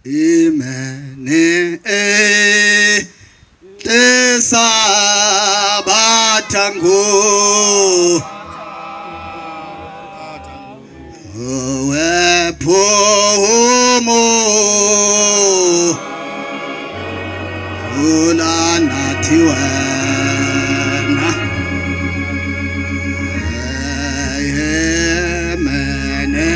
Imene tesabathango wephumo ulanathi wena Imene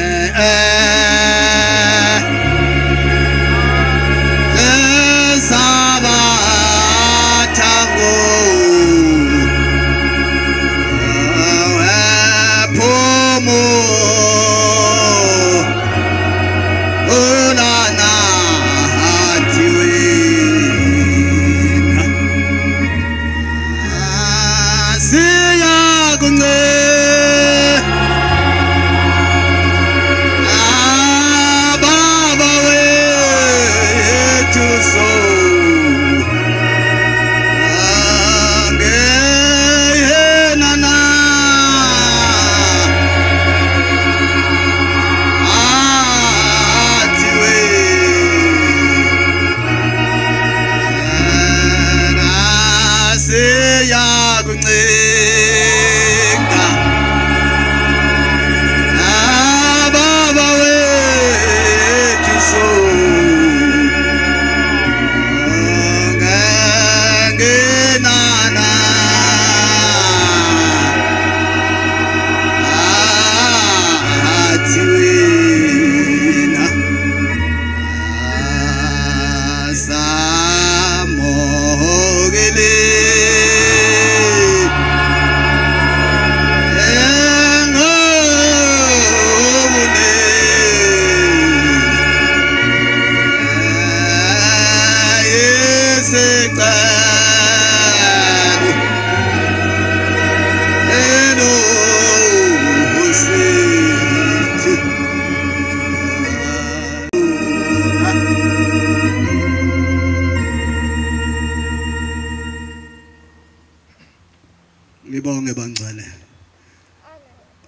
Ngibonge bangcwele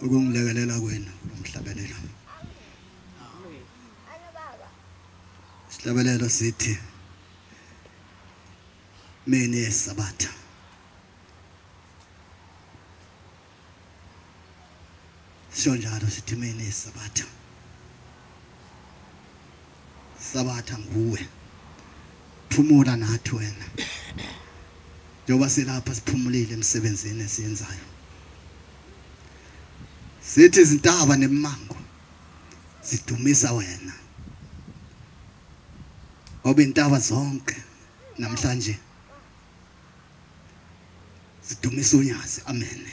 ukungilekelela kwenu umhlabelelo. Isihlabelelo sithi mini yesabatha. Sisho njalo sithi mini yesabatha. Sabatha nguwe. Phumula nathi wena. Njengoba silapha siphumulile emsebenzini esiyenzayo. Sithi izintaba nemimango zidumisa wena. Ngoba intaba zonke namhlanje zidumisa uNyazi. Amen.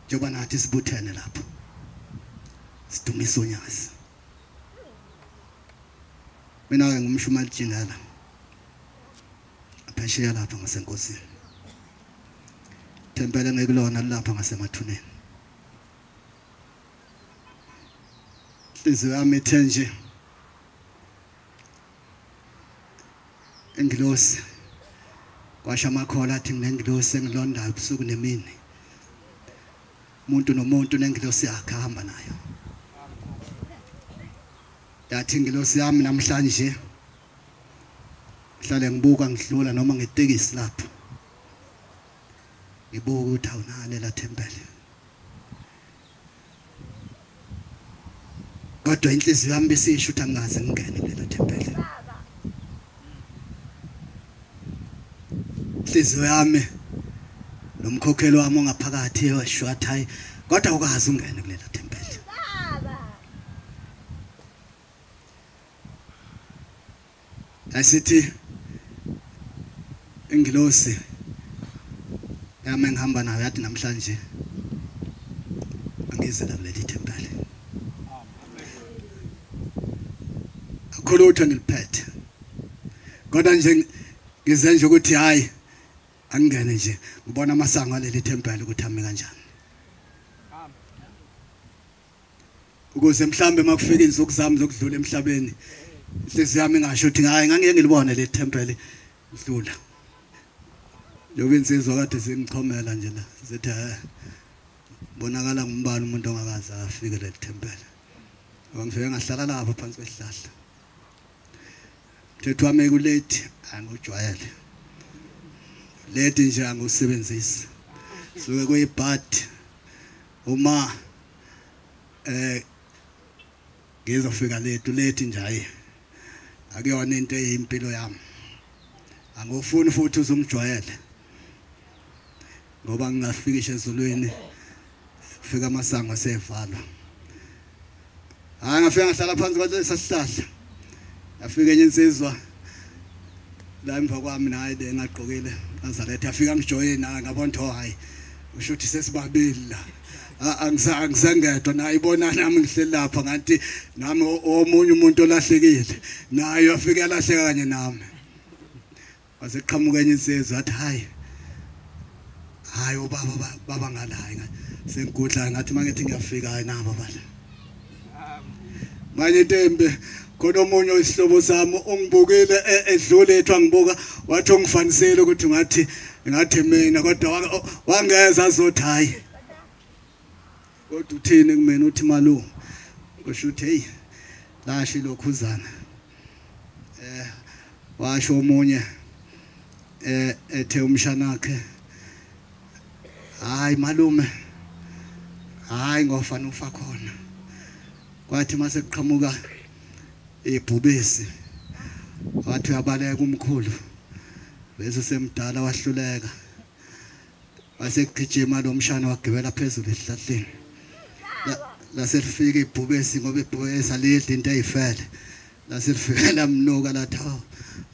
Njengoba nathi sibuthene lapho sidumisa uNyazi. Mina ke ngumshumayeli Jingela. Phesheya lapha ngasenkosini. Thempele ngekulona lapha ngasemathuneni. Inhliziyo yami ithe nje ingilosi kwasha amakhola athi nginengilosi engilondayo ubusuku nemini. Umuntu nomuntu nengilosi yakhe ahamba nayo. Yathi ingilosi yami namhlanje hlale ngibuka ngidlula noma ngetekisi lapho. Ngibuka ukuthi awunale la thempele. Kodwa inhliziyo yami besisho ukuthi angaze ngingene kulela thempele. Inhliziyo yami nomkhokhelo wami ongaphakathi washo athi hayi kodwa ukazi ungene kulela thempele. Asithi ingilosi yami engihamba nayo yathi namhlanje angize la kuleli thempele. Akho lutho ngiliphethe. Kodwa nje ngize nje ukuthi hayi angingene nje ngibona amasango aleli thempele ukuthi ame kanjani. Ukuze mhlambe makufika insuku zami zokudlula emhlabeni inhliziyo yami ingasho ukuthi hayi ngangeke ngilibone leli thempele ngidlula. Njengoba insizwa kade singichomela nje la sithi bonakala ngumbani umuntu ongakaze afike leli thempele. Ngifike ngahlala lapha phansi kwesihlahla. Mthetho wami kulate angujwayele. Late nje angusebenzisi. Suke kuyibhadi uma ngizofika late late nje hayi. Akuyona into eyimpilo yami. Angifuni futhi uzungijwayele. Ngoba ngingafikisha ezulwini fika amasango sevalwa. Hayi ngafika ngahlala phansi kwalesa sihlahla. Yafika enye insizwa la emva kwami naye le engagqokile Nazaretha yafika ngijoyina ngabona ukuthi hayi usho ukuthi sesibabili la. Angisangedwa naye ibona nami ngihleli lapha ngathi nami omunye umuntu olahlekile naye wafika yalahleka kanye nami. Waseqhamuka enye insizwa athi hayi hayi ubaba baba ngala hayi sengigudla ngathi mangithi ngiyafika hayi nabo bala. Manje intembe khona omunye oyisihlobo sami ungibukile edlule ethu angibuka wathi ungifanisele ukuthi ngathi mina kodwa wangeza azothi hayi. Kodwa uthini kumina uthi malume usho uthi hey lasho lokhuzana washo omunye ethe umshanakhe hayi malume hayi ngofana ufa khona. Kwathi mase kuqhamuka ibhubesi wathi uyabaleka umkhulu bese semdala wahluleka wasekugijima lo mshana wagibela phezulu esihlahleni. Laselifika ibhubesi ngoba ibhubesi alidli into eyifele. Laselifika lamnuka lathi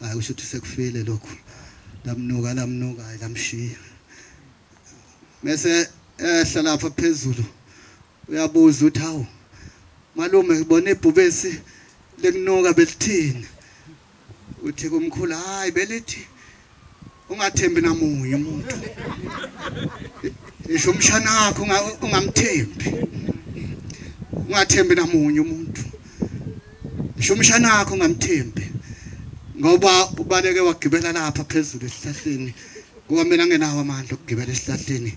hayi kusho ukuthi sekufile lokhu. Lamnuka lamnuka hayi lamshiya. Bese ehla lapha phezulu uyabuza uthi hawu malume ngibona ibhubesi lekunuka belithini. Uthi kumkhulu hayi belithi ungathembi namunye umuntu. Isho umshana wakho ungamthembi. Ungathembi namunye umuntu. Isho umshana wakho ungamthembi. Ngoba ubaleke wagibela lapha phezulu esihlahleni. Ngoba mina ngenawo amandla okugibela esihlahleni.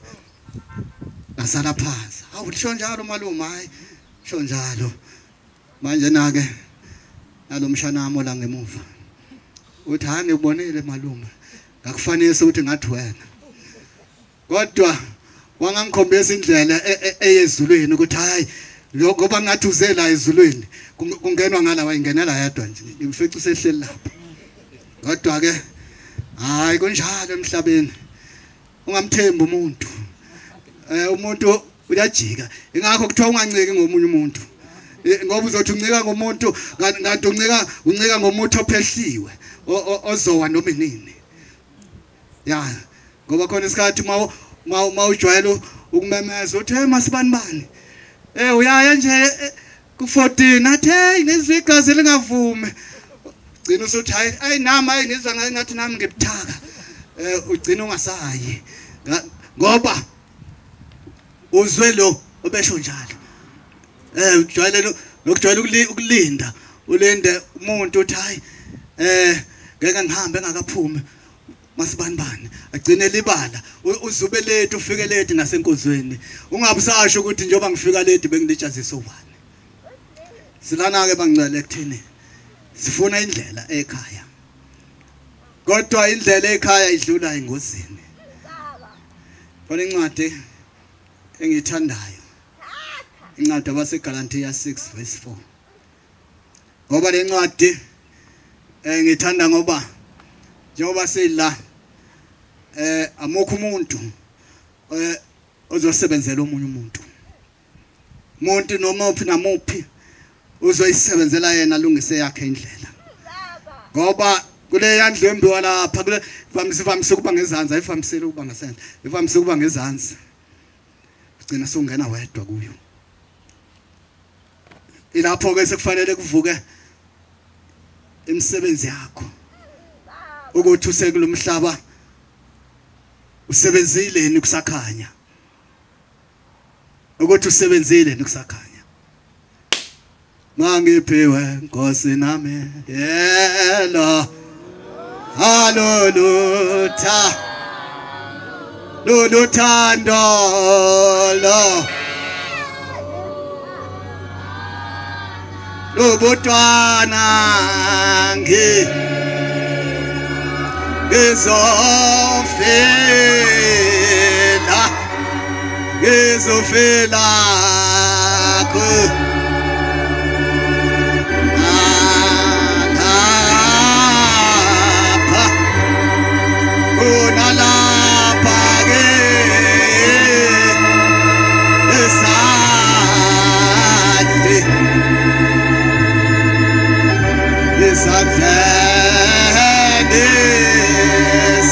Ngasala phansi. Hawu lisho njalo malume hayi sho njalo. Manje nake nalomshana wami la ngemuva. Uthi hayi ngibonile malume. Ngakufanisa ukuthi ngathi wena. Kodwa wangangikhombisa indlela eyezulwini ukuthi hayi ngoba ngathi uze la ezulwini kungenwa ngala wayingenela yedwa nje ngimfica usehleli lapha. Kodwa ke hayi kunjalo emhlabeni ungamthembi umuntu. Umuntu uyajika ingakho kuthiwa unganciki ngomunye umuntu. Ngoba uzothi uncika ngomuntu kanti uncika ngomuntu ophehliwe ozowa noma nini. Ya ngoba khona isikhathi mawujwayele ukumemeza uthi hey masibani bani uyaya nje ku 14 athi hey ngizwe igazi lingavumi. Ugcina usuthi hayi ayi nami hayi ngizwa ngathi nami ngibuthaka. Ugcina ungasayi ngoba uzwe lo obesho njalo. Ujwayele nokujwayela ukulinda ulinde umuntu uthi hayi ngeke ngihambe engakaphumi masibani bani agcine libala uzube late ufike late nasenkonzweni ungabusasho ukuthi njengoba ngifika late bengilitshazisa ubani. Silana ke bangcele ekuthini sifuna indlela ekhaya kodwa indlela ekhaya idlula engozini. Khona incwadi engiyithandayo incwadi abaseGalantiya 6 verse 4. Ngoba le ncwadi ngithanda ngoba njengoba sila amukho umuntu ozosebenzela omunye umuntu. Umuntu noma uphi namuphi uzoyisebenzela yena alungise yakhe indlela. Ngoba kule yandlu embiwa lapha kule vamise ukuba ngezansi ayivamisele ukuba ngasendle ivamise ukuba ngezansi. Ugcina sungena wedwa kuyo. Ilapho ke sekufanele kuvuke imisebenzi yakho. Ukuthi usekulomhlaba usebenzile yini kusakhanya. Ukuthi usebenzile yini kusakhanya. Mangiphiwe Nkosi nami yelo halolutha loluthando lo lobutwana ngi Ngizofela, ngizofela ku lapha, kunalapha ke esandle, esandleni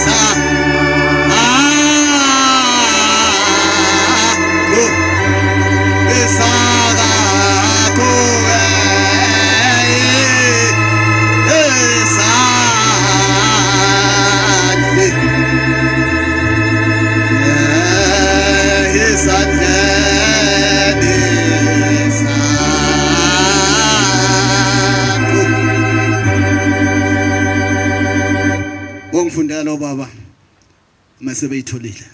sakho, esakho, esandle, esandleni sakho. Bongifundela lo baba mase beyitholile.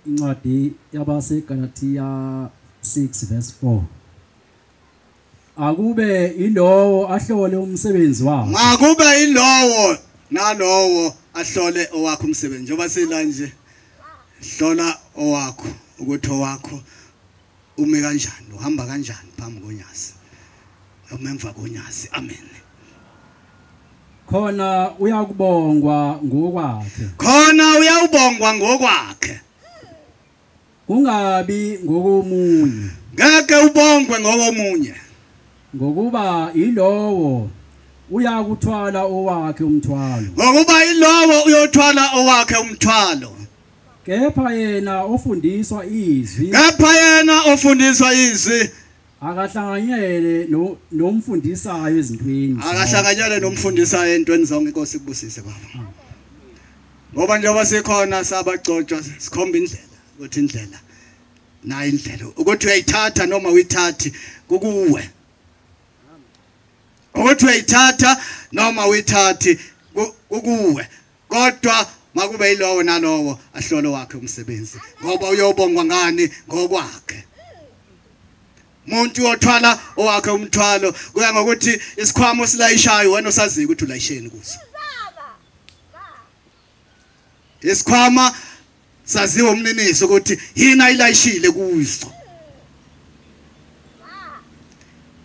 Incwadi yabaseGalathiya 6 verse 4. Akube ilowo ahlole umsebenzi wakhe. Makube ilowo nalowo ahlole owakho umsebenzi. Njengoba sila nje, hlola owakho ukuthi owakho ume kanjani, uhamba kanjani phambi konyazi noma emva konyazi. Amen. Khona uyakubongwa ngokwakhe. Khona uyawubongwa ngokwakhe. Kungabi ngokomunye. Ngeke ubongwe ngokomunye. Ngokuba ilowo uyakuthwala owakhe umthwalo. Ngokuba ilowo uyothwala owakhe umthwalo. Kepha yena ofundiswa izwi. Kepha yena ofundiswa izwi akahlanganyele nomfundisayo ezintweni. Akahlanganyele nomfundisayo entweni zonke. Inkosi ikubusise baba. Ngoba njengoba sikhona sabagcotshwa sikhomba indlela, ukuthi indlela nayi indlela, ukuthi uyayithatha noma uyithathi kukuwe. Ukuthi uyayithatha noma uyithathi kukuwe, kodwa makube yilowo nalowo ahlolo wakhe umsebenzi, ngoba uyobongwa ngani? Ngokwakhe. Umuntu othwala owakhe umthwalo kuya ngokuthi isikhwama osilayishayo wena osaziyo ukuthi ulayisheni kuso. Isikhwama saziwa umniniso ukuthi yini ayilayishile kuso.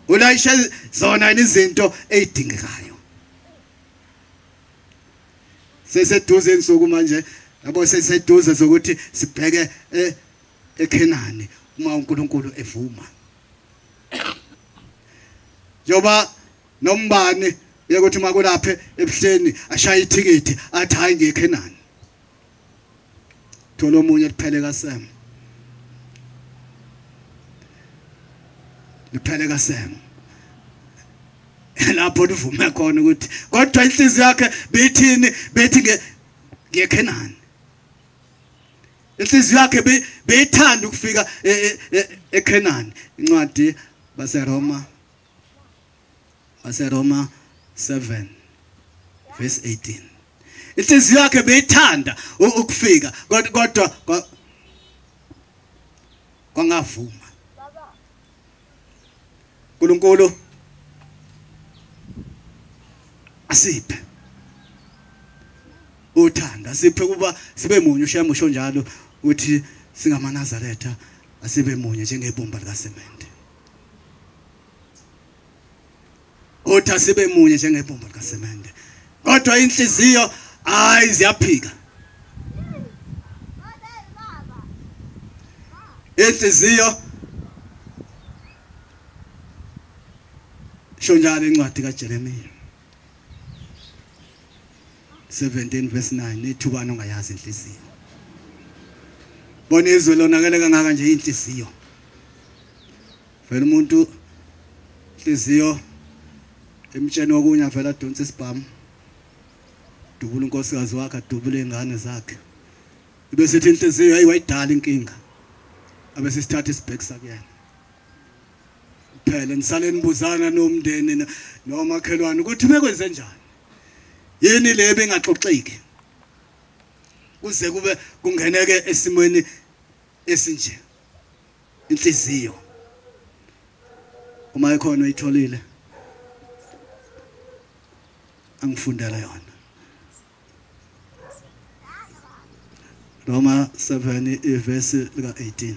Ulayishe zona izinto ezidingekayo. Seseduze insuku manje, yabo, seseduze zokuthi sibheke eKhenani uma uNkulunkulu evuma. Njoba nombani uyakuthi makulaphe ebuhleni ashaye ithikithi athi hayi ngeKhenani. Thola omunye liphele kaSem. Liphele kaSem. Lapho livume khona ukuthi kodwa inhliziyo yakhe beyithini, bethi ngeKhenani. Inhliziyo yakhe beyithanda ukufika eKhenani. Incwadi baseRoma, baseRoma 7 verse 18. Inhliziyo yakhe beyithanda ukufika kodwa kwangavuma. uNkulunkulu asiphe uthanda, asiphe kuba sibe munye. Ushaya usho njalo uthi singamaNazaretha asibe munye njengebumba likasemende. Uthi asibe munye njengebumba likasemende, kodwa inhliziyo hayi ziyaphika. Inhliziyo sho njalo incwadi kaJeremiya 17 verse 9, ithubana ongayazi inhliziyo. Bona izwe lonakele kangaka nje inhliziyo. Vele umuntu inhliziyo emtsheni wokunya vele adonse isibhamu, dubula unkosikazi wakhe, adubule ingane zakhe. Bese ithi inhliziyo hayi wayidala inkinga. Abese sithatha isibhekisa kuyena. Phela nisale nibuzana nomndeni nomakhelwane ukuthi bekwenze njani. Yini le bengaxoxeki kuze kube kungeneke esimweni esinje. Inhliziyo uma ikhona uyitholile angifundele yona. Roma 7 ivesi lika 18.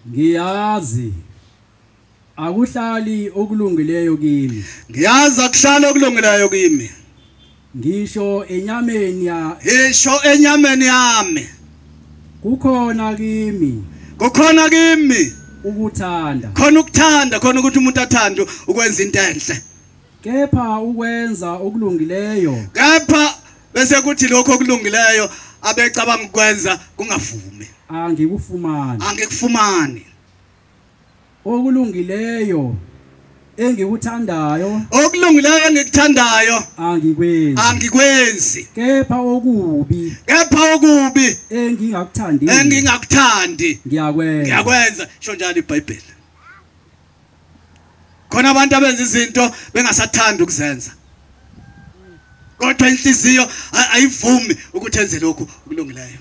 Ngiyazi akuhlali okulungileyo kimi. Ngiyazi akuhlali okulungileyo kimi. Ngisho enyameni ya ngisho enyameni yami kukhona kimi. Kukhona kimi ukuthanda. Khona ukuthanda, khona ukuthi umuntu athande ukwenza into enhle. Kepha ukwenza okulungileyo. Kepha bese kuthi lokho okulungileyo abecabanga ukwenza kungavumi. Angikufumani. Angikufumani. Okulungileyo engikuthandayo. Okulungileyo engikuthandayo angikwenzi. Angikwenzi. Kepha okubi. Kepha okubi engingakuthandi. Engingakuthandi ngiyakwenza. Ngiyakwenza. Sho njalo iBhayibheli. Khona abantu abenza izinto bengasathandi ukuzenza. Kodwa inhliziyo ayivumi ukuthi enze lokhu okulungileyo.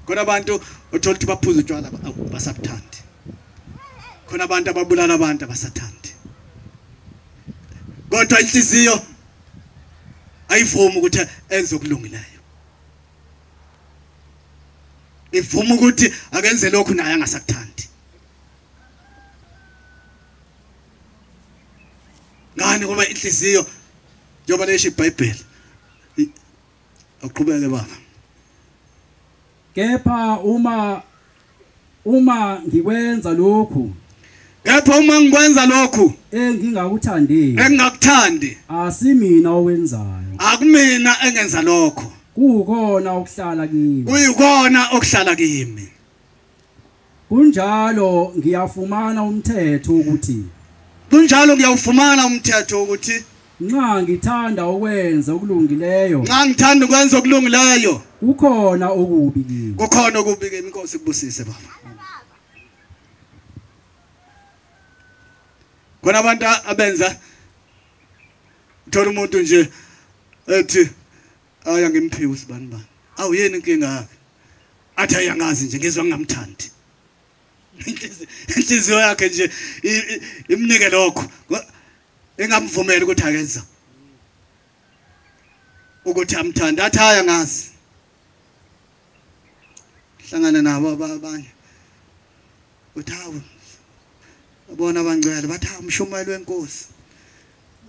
Khona abantu othola ukuthi baphuza utshwala basabuthandi. Khona abantu ababulala abantu abasathandi. Kodwa inhliziyo ayivumi ukuthi enze okulungileyo. Ivuma ukuthi akenze lokhu naye angasakuthandi. Ngani? Ngoba inhliziyo njengoba lesho iBhayibheli. Aqhubeke baba. Kepha uma ngikwenza lokhu. Kepha uma ngikwenza lokhu engingakuthandi. Engingakuthandi. Asimina owenzayo. Akumina engenza lokho. Kukona okuhlala kimi. Kuyikona okuhlala kimi. Kunjalo ngiyafumana umthetho ukuthi. Kunjalo ngiyawufumana umthetho ukuthi nxa ngithanda ukwenza okulungileyo. Nxa ngithanda ukwenza okulungileyo. Kukhona okubi kimi. Kukhona okubi kimi. Inkosi ikubusise baba. Khona abantu abenza uthola umuntu nje ethi aya ngimphiwe usibani bani. Awu yini inkinga yakhe? Athi ayangazi nje ngizwa ngingamthandi. Inhliziyo yakhe nje imnike lokho. Engamvumela ukuthi akenza ukuthi amthanda. Athi ayangazi. Hlangana nabo abanye. Uthi hawu abona abangcwele bathi umshumayelo wenkosi.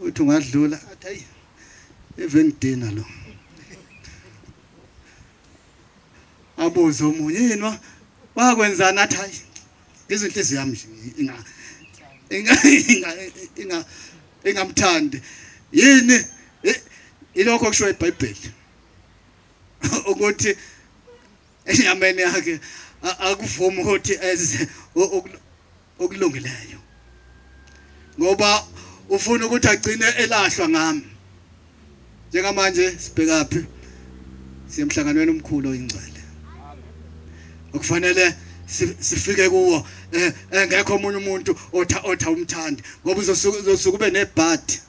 Uthi ungadlula athi hayi evengidina lo. Abuze omunye yini wakwenzana athi hayi ngizwe inhliziyo yami nje ingamthandi. Yini ilokho kusho iBhayibheli ukuthi enyameni yakhe akuvumi ukuthi enze okulungileyo ngoba ufuna ukuthi agcine elahlwa ngami. Njengamanje sibhekaphi? Siye emhlanganweni omkhulu oyingcwele okufanele sifike kuwo engekho omunye umuntu otha umthandi, ngoba uzosuka ube nebhadi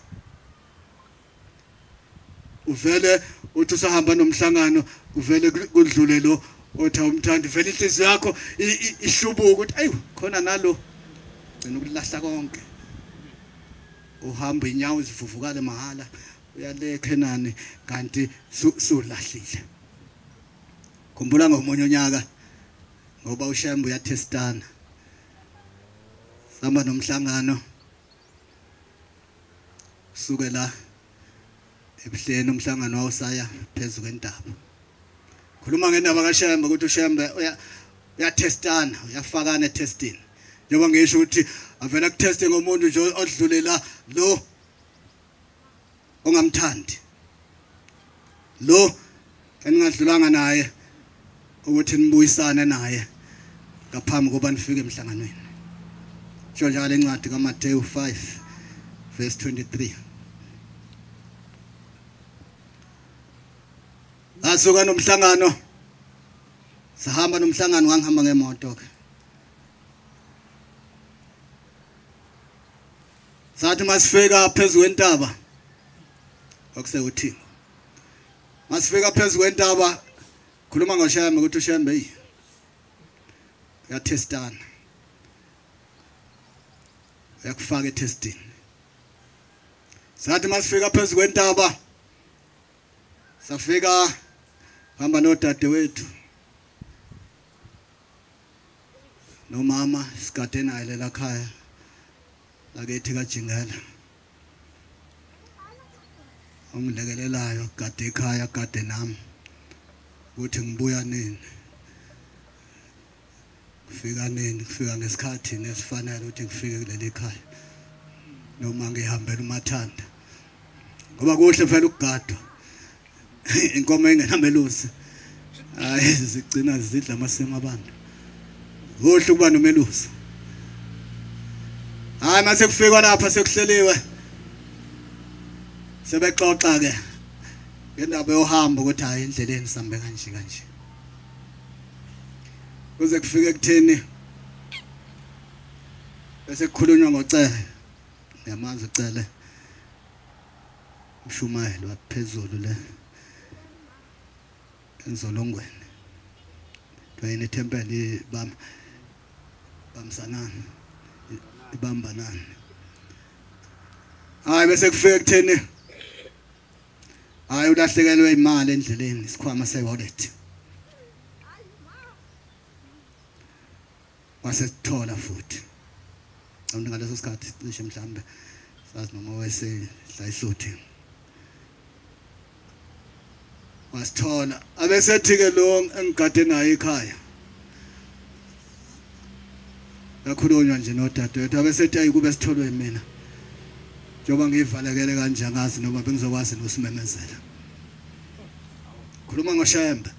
uvele uthi usahamba nomhlangano uvele kudlule lo otha umthandi, vele inhliziyo yakho ihlubuka ukuthi ayi khona nalo gcina ukulahla konke, uhamba inyawo zivuvukale mahala uyalekhe nani kanti sulahlile. Khumbula ngomunye unyaka ngoba uShembe uyathestana, samba nomhlangano suke la ebuhleni, umhlangano wawusaya phezulu kwentaba. Khuluma ngendaba kaShembe ukuthi uShembe uyathestana, uyafakana etestini. Njengoba ngisho ukuthi avela kuteste ngomuntu nje odlulela lo ongamthandi, lo eningadlulanga naye ukuthi nibuyisane naye ngaphambi kokuba nifike emhlanganweni. Sho njalo incwadi kaMateyu 5 verse 23. Asuka nomhlangano, sahamba nomhlangano, ngangihamba ngemoto ke. Sathi masifika phezulu kwentaba kwakusewuthingo. Masifika phezu kwentaba khuluma ngoShembe ukuthi uShembe hey uyathestana, uyakufaka etestini. Sathi masifika phezu kwentaba safika hamba nodadewethu nomama sigade naye lela khaya lakethi kaJingela, ongilekelelayo gade ekhaya gade nami ukuthi ngibuya nini, kufika nini, kufika ngesikhathi nesifanele ukuthi ngifike kuleli khaya noma ngihambela umathanda, ngoba kuhle vele ukugadwa inkomo engenamelusi hayi zigcina zidla amasimu abantu. Kuhle ukuba nomelusi. Hayi mase kufikwa lapha sekuhleliwe sebexoxa ke ngendaba yohambo ukuthi hayi endleleni sambe kanje kanje, kuze kufike ekutheni bese kukhulunywa ngoCele. Ngiyamanzi uCele umshumayeli waphezulu le enzolongweni twayini ithempeli bamsanana ibambanana. Hayi bese kufike ekutheni hayi ulahlekelwe imali endleleni, isikhwama se-wallet wasesithola futhi. Abantu ngaleso sikhathi cishe mhlambe sazi noma wesedla isuthi wasithola. Abesethi ke lo engigade naye ekhaya kakhulunywa nje nodadewethu, abesethi ayi kube sitholwe mina njengoba ngivalekele kanje angazi noma bengizokwazi nosimemezela. Khuluma ngoShembe,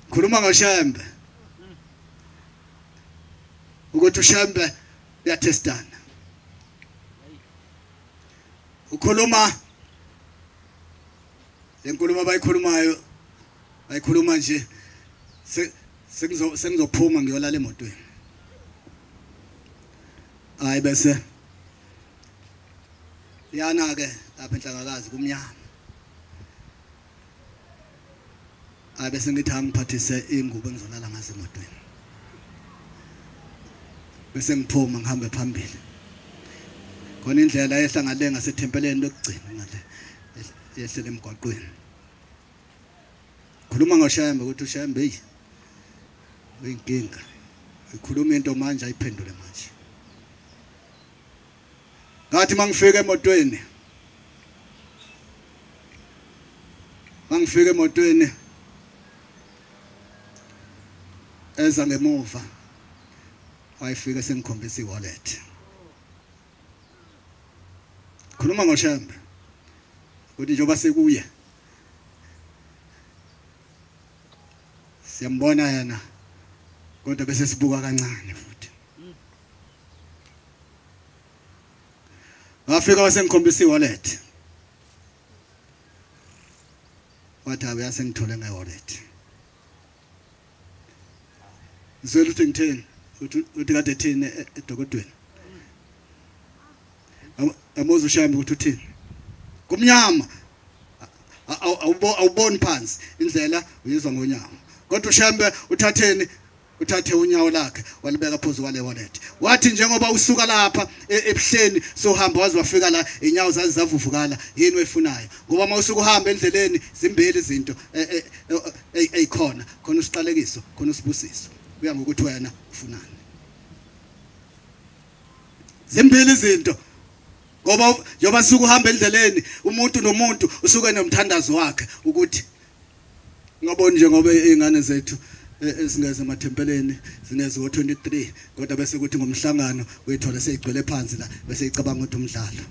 khuluma ngoShembe ukuthi uShembe uyathestana, ukhuluma lenkulumo abayikhulumayo bayikhuluma nje sengizophuma ngiyolala emotweni. Hayi bese yana ke lapha enhlangakazi kumnyama. Hayi bese ngithi angiphathise ingubo engizolala ngazo emotweni, bese ngiphuma ngihambe phambili. Khona indlela ehla ngale ngasethempeleni lokugcina ngale yehlele emgwaqweni. Khuluma ngoShembe ukuthi uShembe hey uyinkinga, ikhuluma into manje ayiphendule manje. Ngathi mangifika emotweni, mangifika emotweni eza ngemuva wayefika sengikhombisa i-wallet. Khuluma ngoShembe ukuthi njengoba sekuye siyambona yena kodwa bese sibuka kancane futhi. Ngafika wasengikhombisa i-wallet, wathi abe yasengithole nge-wallet. Ngizwela ukuthi ngitheni, uthi kade thini edokodweni. Amuza uShembe ukuthi uthini. Kumnyama awuboni phansi indlela uyizwa ngonyawo, kodwa uShembe uthatheni, uthathe unyawo lakhe walibeka phezu kwale wallet. Wathi njengoba usuka lapha ebuhleni sohamba waze wafika la inyawo zazi zavuvukala, yini oyifunayo? Ngoba mawusuka uhamba endleleni zimbili izinto ezikhona, khona usiqalekiso khona usibusiso, kuya ngokuthi wena ufunani. Zimbili izinto, ngoba njengoba suka uhamba endleleni umuntu nomuntu usuke nomthandazo wakhe ukuthi ngaboni njengoba izingane zethu esingeze emathempeleni zineze ngo-23 kodwa bese kuthi ngomhlangano uyithola seyigcwele phansi la bese icabanga ukuthi umdlalo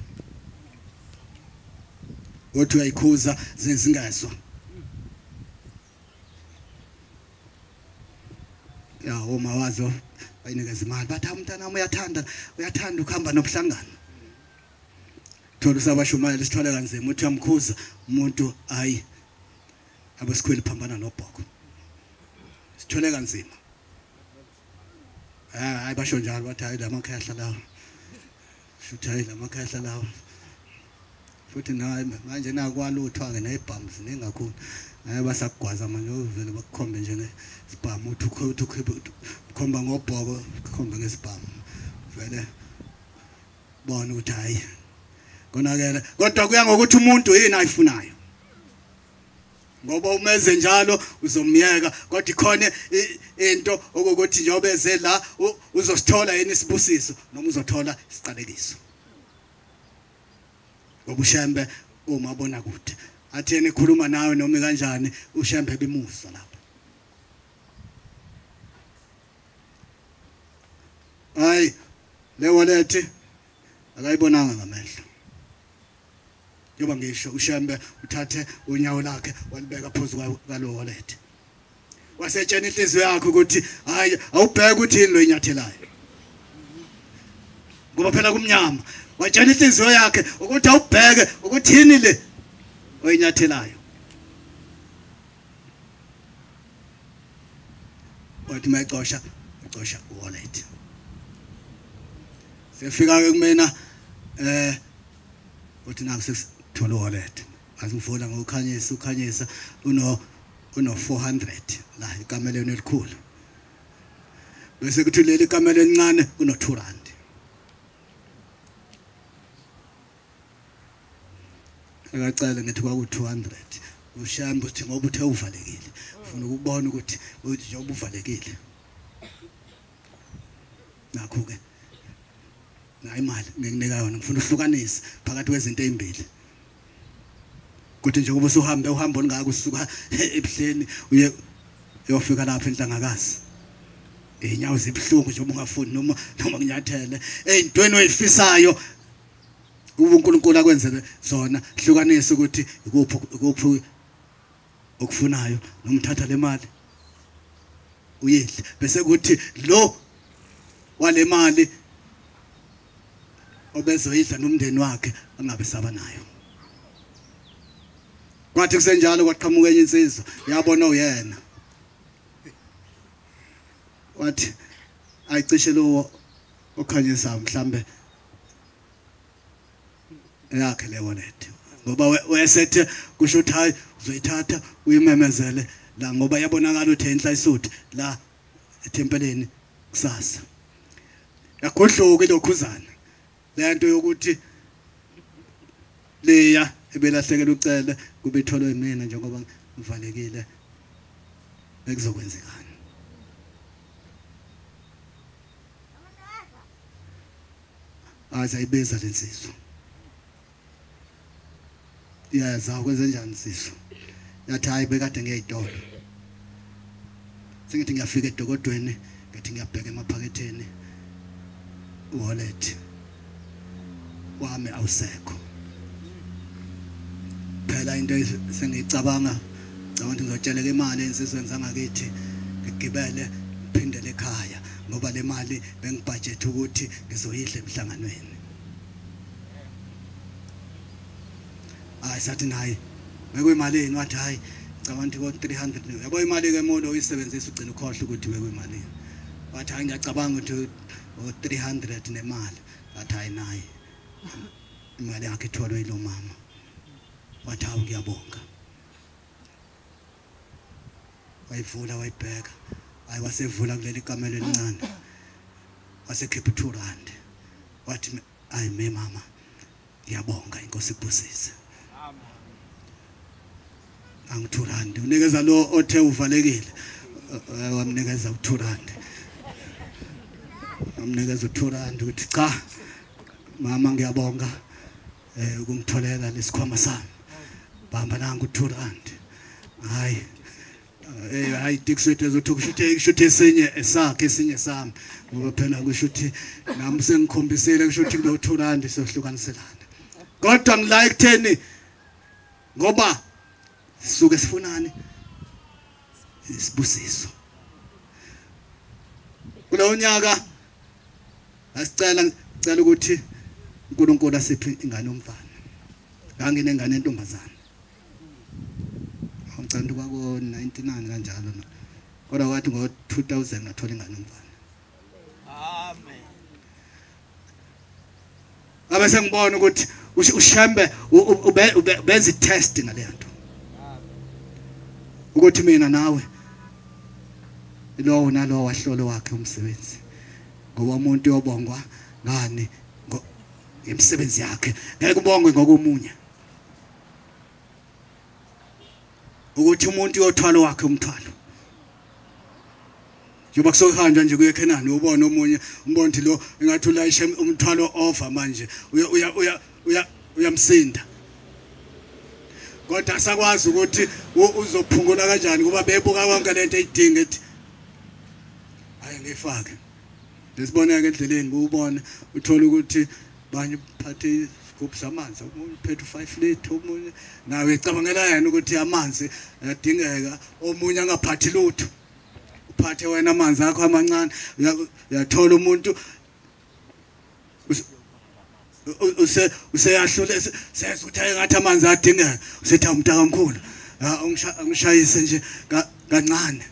othi uyayikhuza zingezwa. Ya uma wazo bayinikeza imali bathi umntana wami uyathanda ukuhamba nomhlangano. Thola usabashumayela sithwale kanzima uthi uyamkhuza umuntu, hayi abasikhweli phambana nobhoko sithwele kanzima. Hayi basho njalo bathi hayi lamakhehla lawo, shuthi hayi lamakhehla lawo Futhi naye manje nakwaluthwa ke nezibhamu ziningi kakhulu. Naye basakugwaza manje uvele bakukhombe nje ngesibhamu uthi ukhomba ngobhoko ukhombe ngesibhamu. Vele bona ukuthi hayi konakele, kodwa kuya ngokuthi umuntu yini ayifunayo. Ngoba umeze njalo uzomyeka, kodwa ikhona into okuthi njengoba eze la uzosithola yini isibusiso noma uzothola isiqalekiso. Ngoba uShembe uma bona kude athi yena ekhuluma nawe noma kanjani uShembe bimuzwa lapha. Hayi le wallet akayibonanga ngamehlo. Njengoba ngisho uShembe uthathe unyawo lakhe walibeka phezu kwalo wallet. Wasetshena inhliziyo yakhe ukuthi hayi awubheke ukuthi yini lo inyathelayo. Ngoba phela kumnyama. Watshena inhliziyo yakhe ukuthi awubheke ukuthi yini le oyinyathelayo. Wathi mayicosha, icosha wallet. Sefika ke kumina uthi naku sesithola wallet. Azimvula ngokukhanyisa ukhanyisa uno 400 la ikameleni elikhulu. Bese kuthi leli ikamelo elincane kuno 2 rand. Akacela ngithi kwaku 200. Ushamba uthi ngoba uthe uvalekile. Ufuna ukubona ukuthi njengoba uvalekile. Nakho ke nayi imali ngikunika yona ngifuna uhlukanise phakathi kwezinto ezimbili. Kuthi njengoba usuhambe uhambo olungaka usuka ebuhleni uye uyofika lapha enhlangakazi. Inyawo zibhlungu njengoba ungafuni noma kunyathele eyintweni oyifisayo uNkulunkulu akwenzele zona. Hlukanisa ukuthi ikuphi okufunayo noma uthatha le mali uyidle bese kuthi lo wale mali obezoyidla nomndeni wakhe angabe saba nayo. Kwathi kusenjalo kwaqhamuka enye insizwa yabona uyena. Wathi ayicishe lo okhanyisa mhlambe yakhe le wallet, ngoba wayesethe kusho ukuthi hayi uzoyithatha uyimemezele la ngoba yabonakala ukuthi enhla isuthi la ethempeleni kusasa. Yagodloka ilokhuzana lento yokuthi leya ebelahlekela ucele kube itholwe mina njengoba ngivalekile bekuzokwenzekani. Azayibiza lensizwa. Iyaza kwenze njani siso? Yathi hayi bekade ngiyayitolo. Sengithi ngiyafika edokodweni ngithi ngiyabheka emaphaketheni wallet wami awusekho. Phela into sengiyicabanga ngicabanga ukuthi ngizotsheleka imali ensizweni zangakithi ngigibele ngiphindele ekhaya ngoba le mali bengibudget ukuthi ngizoyidla emhlanganweni. Hayi sathi naye bekuyimalini, wathi hayi ngicabanga ukuthi ko 300. Yabo imali ke umuntu oyisebenzisa ugcina ukhohle ukuthi bekuyimalini. Wathi hayi ngiyacabanga ukuthi 300 nemali. Wathi hayi naye imali yakhe itholwe yilo mama. Wathi hawu ngiyabonga. Wayivula wayibheka. Hayi wasevula kuleli kamelo elincane. Wasekhipha 2 rand. Wathi hayi me mama ngiyabonga inkosi ikubusise. Angu 2 rand unikeza lo othe uvalekile wamnikeza u2 rand. Wamnikeza u2 rand ukuthi cha mama ngiyabonga ukungitholela lesikhwama sami. Bamba nangu 2 rand. Hayi hayi tixwethu ezothi kusho esinye esakhe esinye sami ngoba phela kusho ukuthi nami sengikhombisile kusho ukuthi kulo 2 rand sohlukaniselana. Kodwa ngila ekutheni ngoba sisuke sifunani isibusiso. Kulo nyaka asicela cela ukuthi uNkulunkulu asiphe ingane yomfana. Nganginengane entombazana. Ngicela kwako 99 kanjalo. Kodwa wathi ngo 2000 ngathola ingane yomfana. Amen. Abe sengibona ukuthi uShembe ubenza i-test ngale nto ukuthi mina nawe lowo nalowo wahlolo wakhe umsebenzi, ngoba umuntu uyobongwa ngani? Ngemisebenzi yakhe, ngeke ubongwe ngokomunye. Ukuthi umuntu uyothwala wakhe umthwalo. Njengoba kusokuhanjwa nje kuye eKhenani, ubona omunye umbona ukuthi lo engathi ulayishe umthwalo over manje, uyamsinda. Kodwa asakwazi ukuthi uzophungula kanjani kuba bebuka konke lento eyidinga ethi hayi ngifake. Lesiboneke endleleni ubone uthola ukuthi banye uphathe isigubhu samanzi, omunye uphethe 5 liter, omunye nawe ecabangela yena ukuthi amanzi ayadingeka, omunye angaphathi lutho, uphathe wena amanzi akho amancane. Uyathola umuntu useyahlule seza ukuthi ngathi amanzi adingeka, usethi umntakamkhulu angishayise nje kancane,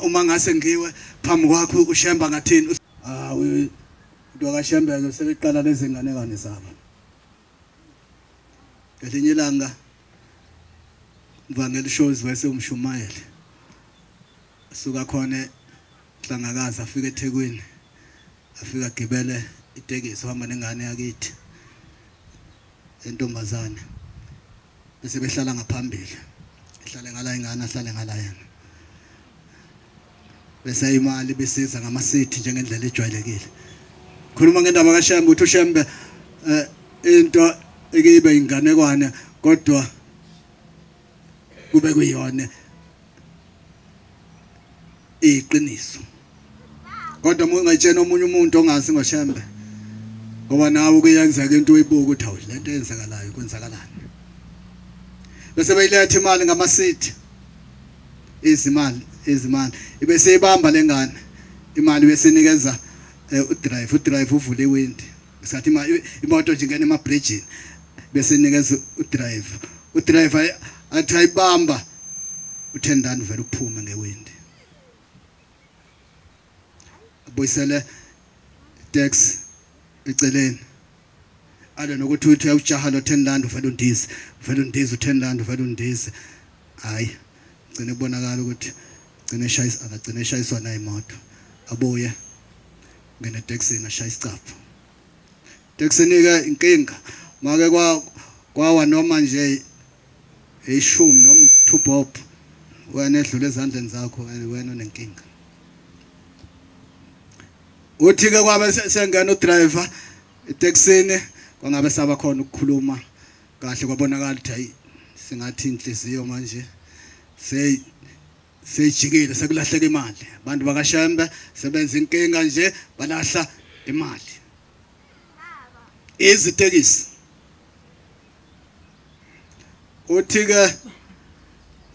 uma ngase ngiwe phambi kwakho uShembe ngathini? Into kaShembe sebeqala lezi nganekwane zabo. Ngelinye ilanga Mvangeli Shozi wayesewumshumayeli, suka khona eHlangakazi afika eThekwini, afika agibele itekisi uhamba nengane yakithi entombazane, bese behlala ngaphambili, ehlale ngala ingane, ahlale ngala yena, bese imali besiza ngamasithi njengendlela ejwayelekile. Khuluma ngendaba kaShembe ukuthi uShembe into ekibe inganekwane kodwa kube kuyiyona iqiniso. Kodwa uma ungayitshena omunye umuntu ongazi ngoShembe, ngoba nawe kuyenzeka into uyibuka ukuthi hawu lento eyenzakalayo kwenzakalani. Bese beyiletha imali ngamasithi, izimali ibese ibamba lengane imali, bese inikeza udrive, udrive uvule iwindi ngesikhathi imoto nje ingena emabridgini, bese inikeza udrive, udrive athi ayibamba u10 rand vele uphume ngewindi, abuyisele tax eceleni, alo nokuthi uthi uyajaha lo 10 rand uvele undize, uvele undize u10 rand uvele undize. Hayi gcine kubonakala ukuthi gcine shayisa, akagcine shayiswa na imoto, abuye ngene taxini ashaya isicapho. Taxini ke inkinga make kwawa noma nje ishumi noma 2 bob, wena edlule ezandleni zakho wena unenkinga. Uthi ke kwabe sengena udriver etaxini, kwangabe saba khona ukukhuluma kahle, kwabonakala ukuthi hayi singathi inhliziyo manje seyijikile, sekulahleka imali. Abantu bakaShembe sebenza inkinga nje, balahla imali. Izitekisi. Uthi ke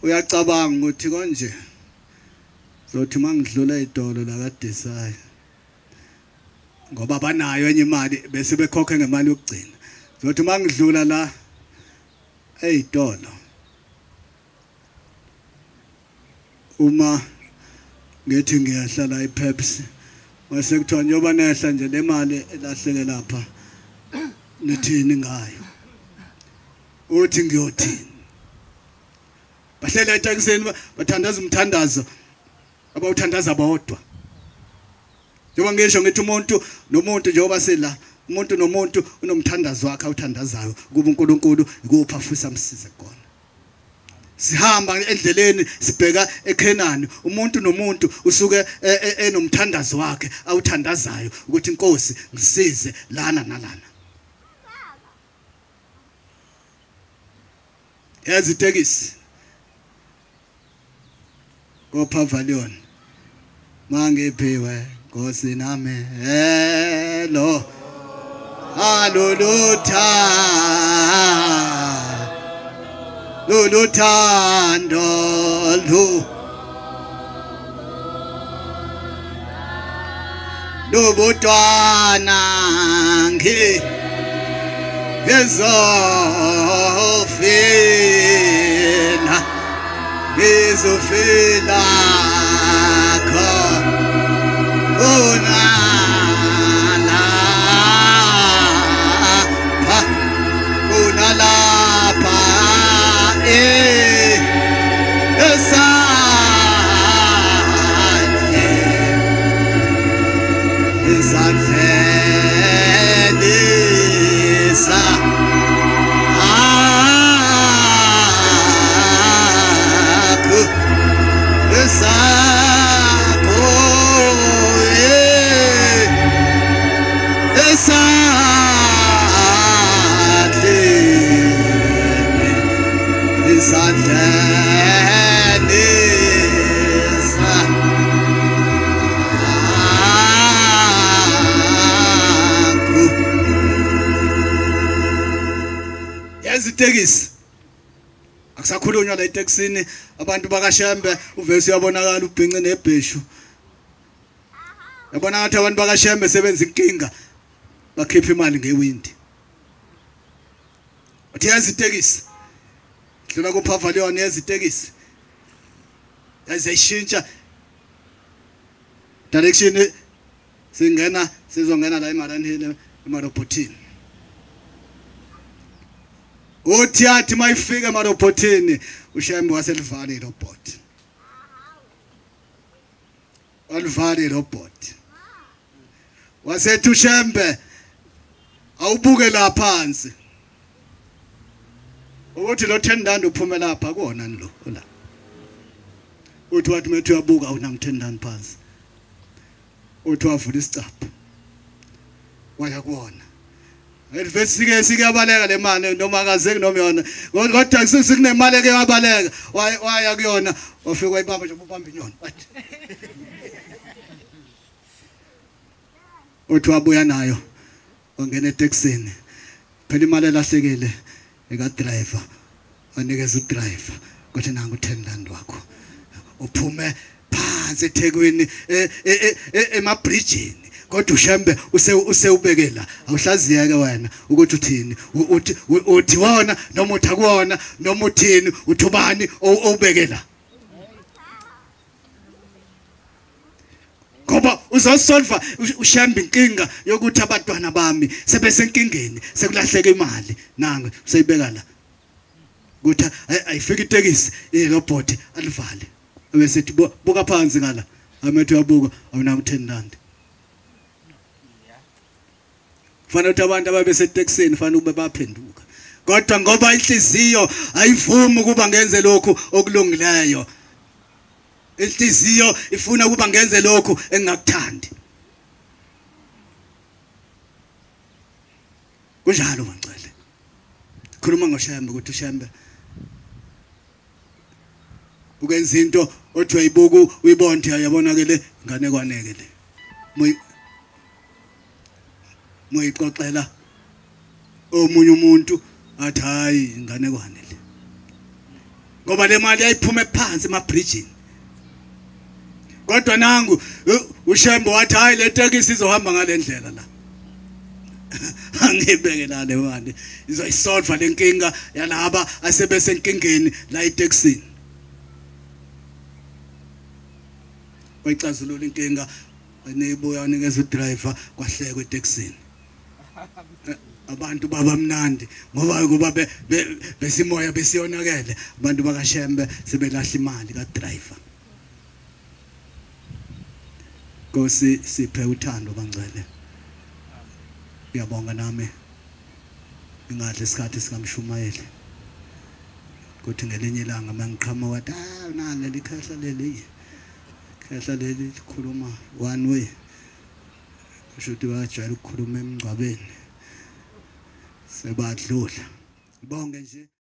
uyacabanga ukuthi konje zothi mangidlula idolo la kaDesai, ngoba banayo enye imali bese bekhokhe ngemali yokugcina, zothi mangidlula la eyidolo uma ngithi ngiyahlala iPepsi, mase kuthiwa njengoba nehla nje le mali elahleke lapha nithini ngayo? Uthi ngiyothini? Bahlela etekisini bathandaza umthandazo abawuthandaza bodwa. Njengoba ngisho ngithi umuntu nomuntu, njengoba sila umuntu nomuntu unomthandazo wakhe awuthandazayo kuba uNkulunkulu ikuphi afisa amsize kona. Sihamba endleleni sibheka eKhenani, umuntu nomuntu usuke enomthandazo wakhe awuthandazayo ukuthi inkosi ngisize lana nalana. Ezitekisi koPavilion mangiphiwe Nkosi nami hello alulutha luluthando lu lubutwana ngi ngizofila ngizofila khona lapha Esandleni sakho, esakho, esandleni, esandleni sakho. Yazi itekisi akusakhulunywa la etekisini, abantu bakaShembe uvese uyabonakala ubhince nebheshu. Yabona ngathi abantu bakaShembe sebenza inkinga, bakhipha imali ngewindi. Uthi yazi itekisi dlula kuPavilion, yazi itekisi yazishintsha direction, singena sizongena la eMariannhill emarobotini. Uthi athi mayifika emarobotini uShembe waselivala irobot, walivala irobot. Wasethi uShembe awubuke la phansi ukuthi lo 10 rand uphume lapha kuona lo la. Uthi wathi methu uyabuka awunam 10 rand phansi. Uthi wavula isicapha waya kuona. Elivesike sikuyabaleka le mali noma akazeki noma yona, kodwa sikunemali eke yabaleka. Waya kuyona wafika wayibamba nje ubamba inyoni. Uthi wabuya nayo wangena etekisini. Phela imali elahlekile eka driver, wanikeza udriver kodwa nangu 10 rand wakho. Uphume phansi eThekwini emabridgini, kodwa uShembe usewubekela. Awuhlaziyeke wena ukuthi uthini, uthi wona noma uthi akuwona noma uthini, uthubani owubekela. Ngoba uzosolva uShembe inkinga yokuthi abantwana bami sebesenkingeni, sekulahleka imali, nangu useyibeka la ukuthi ayifika itekisi irobot alivale, bese sithi buka phansi ngala, amethu uyabuka awuna 10 rand. Kufanele ukuthi abantu ababesetekisini fanele ube baphenduka, kodwa ngoba inhliziyo ayivumi ukuba ngenze lokhu okulungileyo, inhliziyo ifuna ukuba ngenze lokhu engingakuthandi. Kunjalo bangcwele. Khuluma ngoShembe ukuthi uShembe ukwenza into othi uyayibuka uyibone uyabona ke le inganekwane ke le. Moyixoxela omunye umuntu athi hayi inganekwane le, ngoba le mali yayiphume phansi emabridgini. Kodwa nangu uShembe wathi hayi le tekisi izohamba ngale ndlela la, angibeke la le mali izoyisolva lenkinga yalaba asebesenkingeni la etekisini. Wayicazulula inkinga, nibuya nikeza udriver, kwahlekwa etekisini. Abantu baba mnandi ngoba kuba besimoya besiyonakele, abantu bakaShembe sebelahla imali ka driver. Nkosi siphe uthando bangcwele. Ngiyabonga nami ingadle isikhathi sikamshumayeli, kuthi ngelinye ilanga mangiqhamuka wathi ah naleli khehla leli, khehla leli likhuluma one way, kusho ukuthi bajwayele ukukhuluma emngcwabeni sebadlula. Bonke nje.